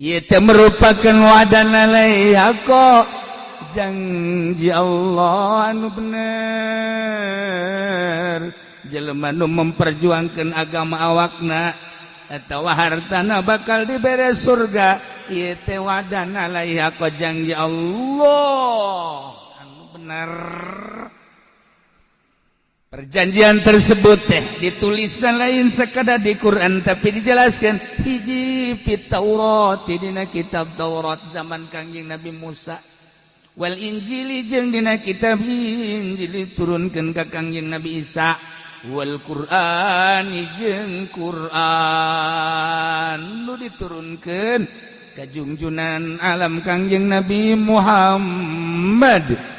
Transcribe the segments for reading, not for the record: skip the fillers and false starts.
Ieu teh merupakan wadan alaihi haqqo, janji Allah anu bener. Jelema nu memperjuangkan agama, awakna atawa hartana bakal dibere surga. Ieu teh wadan alaihi haqqo, janji Allah anu bener. Perjanjian tersebut teh ditulis dan lain sekadar di Quran, tapi dijelaskan hiji fit Taurat, dina kitab Taurat zaman Kangjeng Nabi Musa, wal Injili, jeung dina kitab Injil turunkeun ka Kangjeng Nabi Isa, wal Quran, jeung Quran nu diturunkeun ka jungjunan alam Kangjeng Nabi Muhammad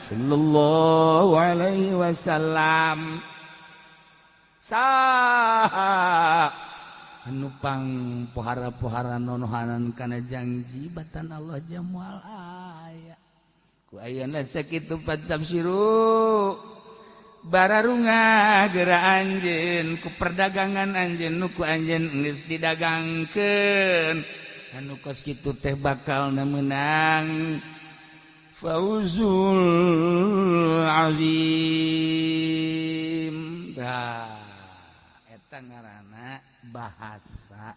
sallallahu alaihi wasallam. Saha anu pang pohara-pohara nonohanan kana janji batan Allah jamual aya ku ayeuna sakitu tafsiru. Bararunga geura anjeun ku perdagangan anjeun nu ku anjeun geus didagangkeun, anu kos kitu teh bakal meunang fauzul azim. Dah, eta ngaranna bahasa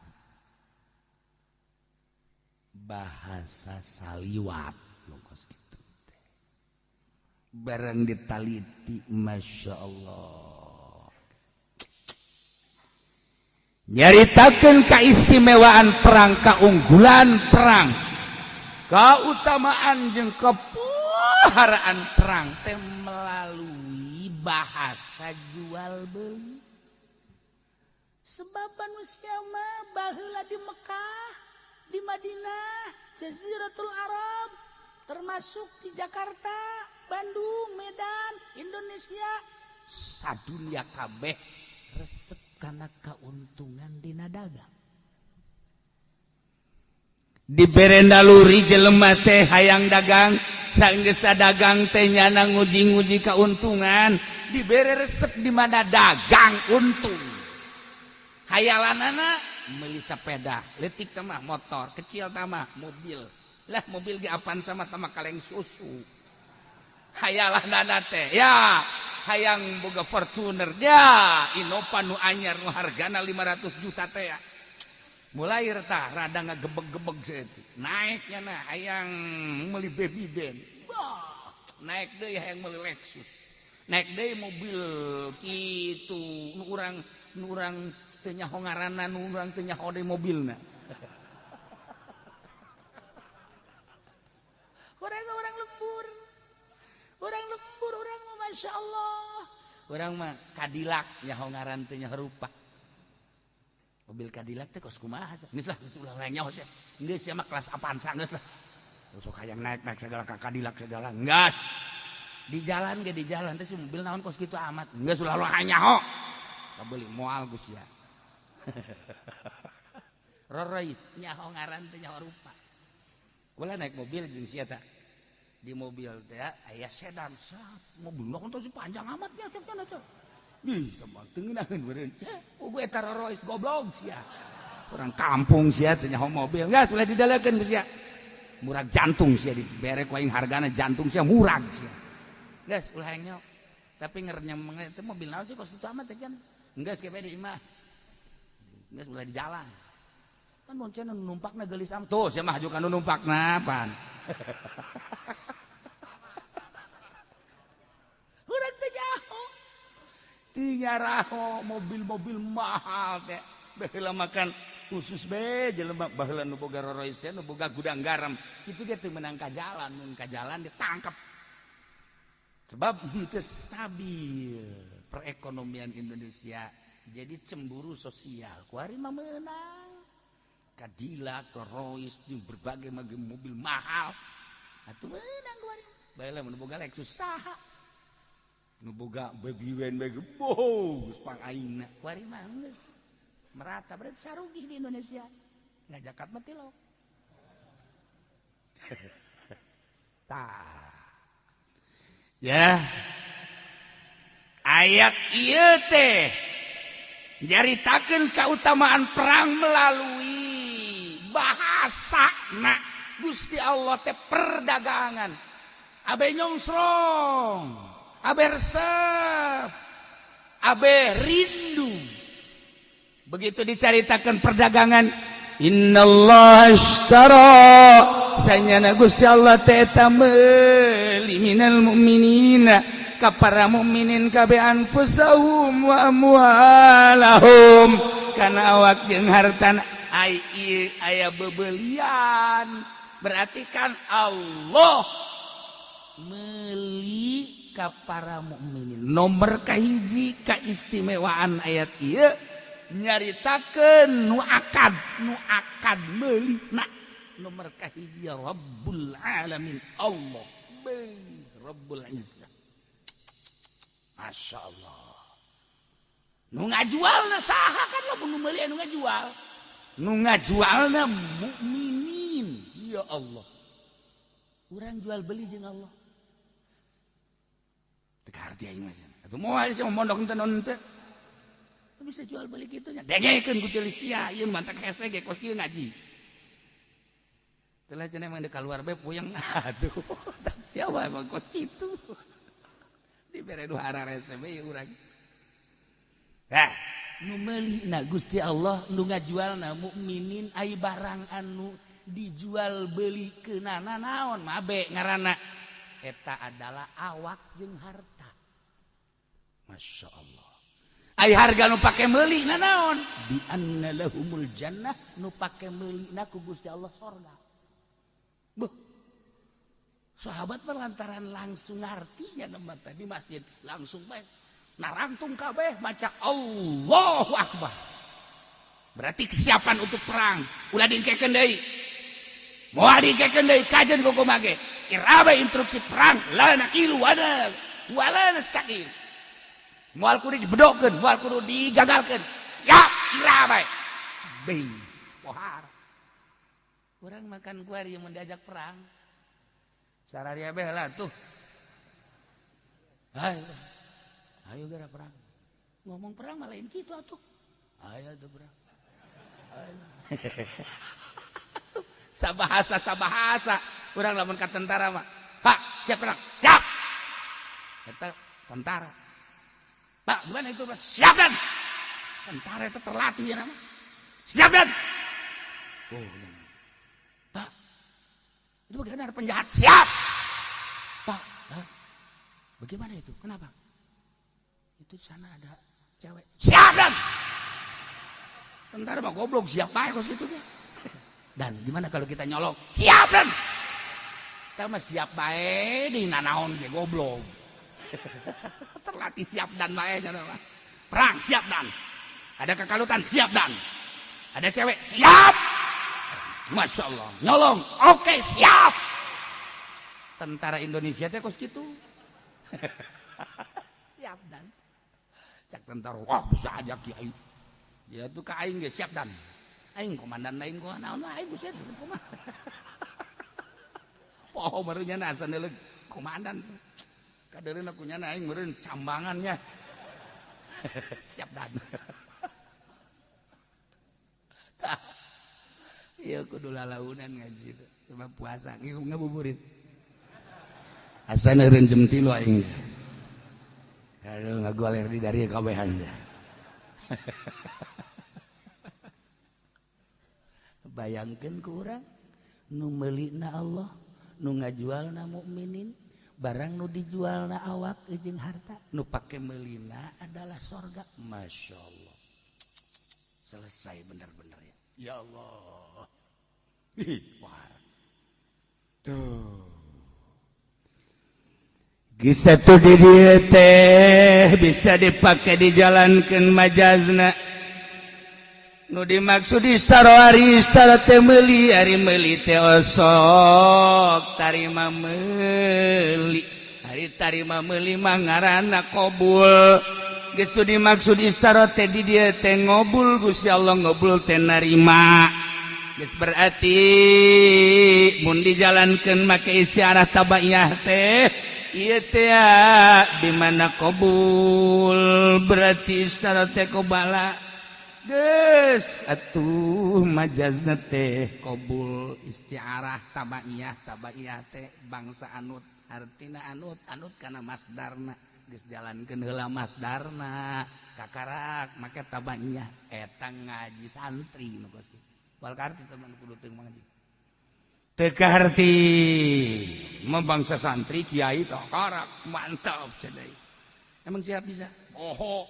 bahasa saliwat nu kos kitu teh. Barang ditaliti, Masya Allah, nyaritakeun keistimewaan perang, keunggulan perang, keutamaan jeung kepoharaan perang teh melalui bahasa jual beli. Sebab manusia mah baheula di Mekah, di Madinah, Jaziratul Arab, termasuk di Jakarta, Bandung, Medan, Indonesia, sadunia kabeh resep kana keuntungan dina dagang. Dibere naluri jelema teh hayang dagang. Sanggeus dagang teh nyana nguji-nguji keuntungan. Dibere resep di mana dagang untung, hayalanana meuli sepeda leutik mah motor kecil, tamah mobil lah, mobil ge apaan sama sama kaleng susu. Hayalanana teh ya hayang boga Fortuner ya, Innova nu anyar nu hargana 500 juta teh ya. Mulai retah rada ngagebeg-gebeg saeutik naiknya. Nah, hayang meuli baby band. Wah, naik deui hayang meuli Lexus, naik deui mobil kitu nu urang, nu urang teu nyaho ngaranna, nu urang teu nyaho deui mobilna. Urang, urang lembur, urang lembur, urang mah Masya Allah, urang mah Cadillac nyaho ngaran teu nyaho rupa. Mobil Cadillac teh kos kumaha? Geus lah, geus ulah nyaho sia. Geus sia mah kelas Avanza geus lah. Sok hayang naik-naik segala ka Cadillac segala. Geus. Di jalan ge, di jalan teh si mobil naon kos kitu amat. Geus ulah ulah nyaho. Kabeuli moal geus sia. Rolls nyaho ngaran teh nyaho rupa. Kula naik mobil jeung sia tah. Di mobil teh aya sedan sat, mobil mah kan panjang amat ya cek teh. Ih, teman teu ngeunaheun meureun. Oh, gue eta Rolls goblok sia. Orang kampung sia teh nyaho mobil. Geus ulah didalekeun ku sia. Murag jantung sia dibere ku aing hargana, jantung sia murag sia. Geus ulah hayang nyaho. Tapi ngerenyem teh mobil naon sih kos kitu amat teh kan. Geus ke di imah. Geus ulah di jalan. Kan boncen nu numpakna geulis amat. Tuh sia mah hajukan nu numpakna pan. Urang teh nyaho. Tinyaraho mobil-mobil mahal teh. Baheula makan khusus be jelema baheula nu boga Rolls teh nu boga gudang garam. Itu ge teu meunang ka jalan, mun ka jalan ditangkap. Sebab teu stabil perekonomian Indonesia. Jadi cemburu sosial. Kuari mah meunang. Cadillac, Rolls jeung berbagai macam mobil mahal. Atuh meunang kuari. Baheula mun boga Lexus saha? Nu boga baby wen baby boh geus pang aingna. Kuari mah geus merata, berarti sarugi di Indonesia. Ngajakat mah tilok. Tah. Ya. Ayat ieu teh nyaritakeun kautamaan perang melalui bahasa. Bahasana Gusti Allah teh perdagangan. Abe nyongsrong, abe resep, abe rindu. Begitu dicaritakan perdagangan, innallaha ashtara sanyana Gusti Allah teh eta meuli minal mu'minina ka para mukminin kabeh anfusahum wa amwalahum kana awak jeung hartana. Ai ieu aya bebelian, berarti kan Allah meuli ka para mukminin. Nomor kahiji kaistimewaan ayat ieu nyaritakeun nu akad meuli na nomor kahiji Rabbul Alamin Allah Rabbul Izzah. Masya Allah. Nu ngajualna saha kan lamun nu meuli anu ngajual. Nu ngajualna mukminin. Ya Allah. Urang jual beli jeung Allah. Teu kaharti aing mah. Atuh moal sia mondok teu naon teu. Bisa jual beli kitu nya. Dengekeun ku ceuli sia ieu mantak hese ge kos kieu ngaji. Teu lah cenah emang deuk kaluar bae puyeng. Aduh, tak sia wae emang kos kitu. Dibere nu hararese we urang. Hah, nu meulina Gusti Allah nu ngajualna mukminin ai barang anu dijual beli keunana naon mabe ngaranna eta adalah awak jeung harta. Masya Allah. Ai harga nu pake meuli na naon? Bi anna lahumul jannah, nu pake meuli na ku Gusti Allah sorga. Buh. Sahabat lantaran langsung artinya nama di masjid langsung bae narangtung kabeh maca Allahu Akbar. Berarti kesiapan untuk perang. Ulah dingkekeun deui. Moal dingkekeun deui kajen kumaha ge. Irabe instruksi perang la naqilu wala nastaqil. Moal kudu dibedokeun, moal kudu digagalkeun. Siap irabe. Bing. Pohar. Urang makan kuari mun diajak perang. Sararia beh lah tuh. Ayo, ayo gara perang. Ngomong perang malah lain kitu atuh. Ayo tuh perang. Ayo. Sabahasa sabahasa. Urang lamun ka tentara mah. Pak, siap perang. Siap. Eta tentara. Pak, gimana itu? Siap dan. Tentara itu terlatih ya nama. Siap dan. Oh, Pak. Itu bagaimana ada penjahat? Siap. Pak, hah? Bagaimana itu? Kenapa? Itu sana ada cewek. Siap dan. Tentara mah goblok, siap bae kos kitu ge. Dan gimana kalau kita nyolong? Siap dan. Kita mah siap bae di nanaon ge goblok. Terlatih siap dan bae nya mah. Perang siap dan. Ada kekalutan siap dan. Ada cewek siap. Masya Allah, nyolong, oke siap. Tentara Indonesia teh kos kitu. Siap dan. Cak tentara, wah bisa aja kiai. Dia tuh ka aing ge siap dan. Aing komandan lain kok naon aing geus komandan. Oh barunya asa neuleuk komandan. Kadeureun aku nya aing meureun cambangannya. Siap dan. Tah. Iya kudu lalaunan ngaji sebab puasa ngabuburit. Asa neureun jam 3 aing. Aduh ngagoler di dari kabehan. Bayangkeun ku urang nu meulina Allah, nu ngajualna mukminin, barang nu dijualna awak jeung harta, nu pake meulina adalah sorga. Masya Allah. Selesai bener-bener ya. Ya Allah. Ih, wah. Tuh. Kisah tuh di dieu teh bisa dipake dijalankeun majazna. Nu dimaksud istara ari istara teh meuli, ari meuli teh osok tarima meuli. Ari tarima meuli mah ngaranna qabul. Geus tu dimaksud istara teh di dieu teh ngobul, Gusti Allah ngobul teh narima. Geus berarti mun dijalankeun make istiarah tabaiyah teh ieu teh di mana qabul berarti istara teh qobala. Geus atuh majazna teh qabul isti'arah tabaiyah, tabaiyah teh bangsa anut, artina anut, anut kana masdarna. Geus jalankeun heula masdarna, kakarak make tabaiyah. Eta ngaji santri nu kos kitu. Wal karti teman kudu teu ngaji. Teu kaharti mah bangsa santri kiai kakarak mantap cenah. Emang siap bisa? Poho.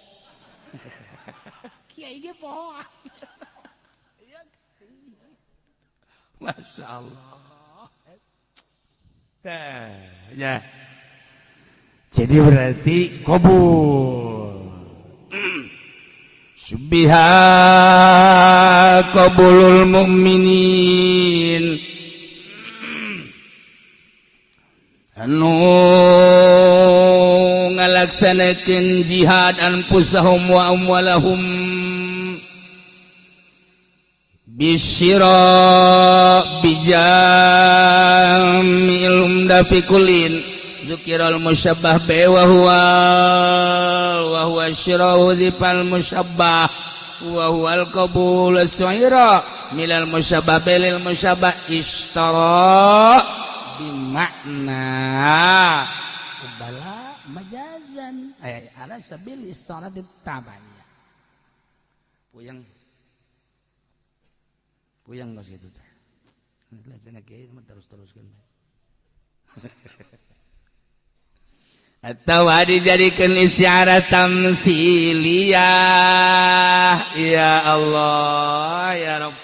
Kiai ge poho. Masya Allah. Tah, ya. Jadi berarti qabul. Syubbiha qabulul mu'minin anu ngalaksanakeun jihad anfusahum wa amwalahum bisyira bijamil umdafikulin zukiral musyabbah bi wa huwa wa huwa syirau zifal musyabbah wa huwal qabul suira milal musyabbah bilil musyabbah ishtara bimakna bala majazan ala sabil istarati tabaniyah. Puyeng puyeng kos kitu teh. Cenah kiai mah terus-teruskeun. Atau dijadikan istiarah tamsiliyah. Ya Allah ya Rabb,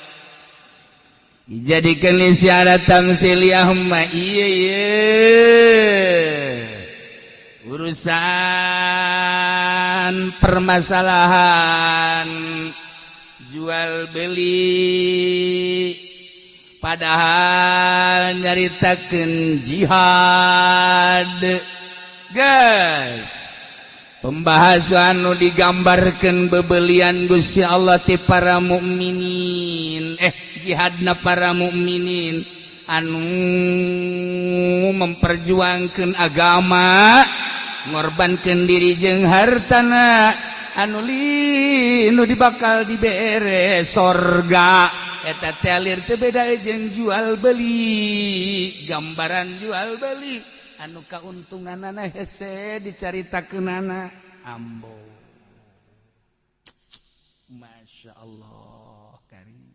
dijadikan istiarah tamsiliyah mah ieu ieu urusan permasalahan jual beli, padahal nyaritakeun jihad. Guys, pembahasan nu digambarkeun bebelian Gusti Allah ti para mukminin, jihadna para mukminin anu memperjuangkeun agama, ngorbankeun diri jeung hartana, anu linu dibakal dibere sorga. Eta teh alir teu beda jeung jual beli, gambaran jual beli anu kauntunganana hese dicaritakeunana ambo. Masya Allah karim.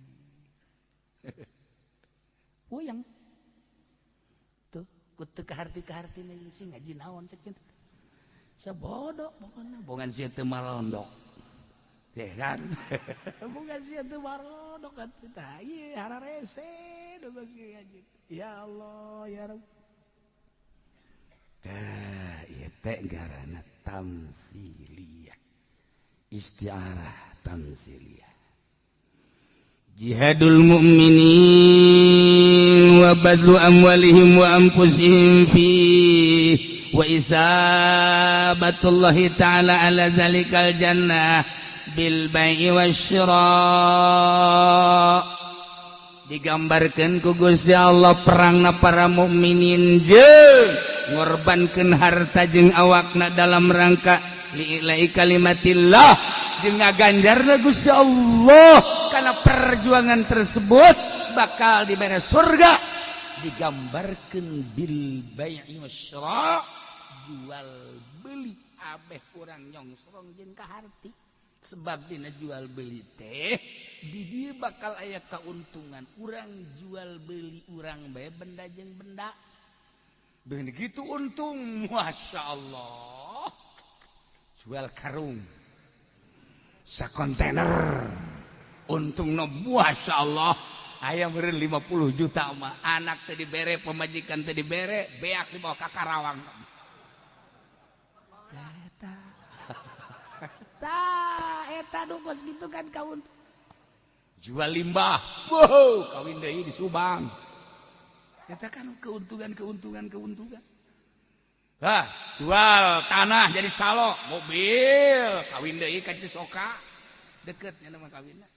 Puyeng tuh ku teu kaharti-kaharti sih ngaji naon cek teh. Sabodo pokona bongan sia teu marondok. Teh kan. Bongan sia teu marondok atuh tah ieu hararese geus ngaji. Ya Allah ya Rabb. Tah ieu teh ngaranna tamsiliyah. Isti'arah tamsiliyah. Jihadul mu'minin wa badlu amwalihim wa anfusihim fi wa isabatullahi ta'ala ala zalikal jannah bil bai'i wasyira. Digambarkeun ku Gusti Allah perangna para mukminin jeung ngorbankeun harta jeung awakna dalam rangka li'ila'i kalimatillah, jeung ngaganjarna Gusti Allah karena perjuangan tersebut bakal diberi surga. Digambarkeun bil bai'i wasyira, jual beli abeh urang nyongsrong jeung kaharti. Sebab dina jual beli teh di dieu bakal aya kauntungan. Urang jual beli urang bae benda jeung benda. Begitu untung, Masya Allah. Jual karung sakontainer untung no, Masya Allah. Ayam meureun 50 juta mah. Anak teu dibere, pemajikan teu dibere, beak dibawa ka Karawang. Eta. Tah, eta kos gitu kan kaun. Jual limbah. Wow, kawin deui di Subang. Eta kan keuntungan keuntungan keuntungan. Hah, jual tanah jadi calo, mobil, kawin deui ka Cisoka. Deketnya nama kawinna.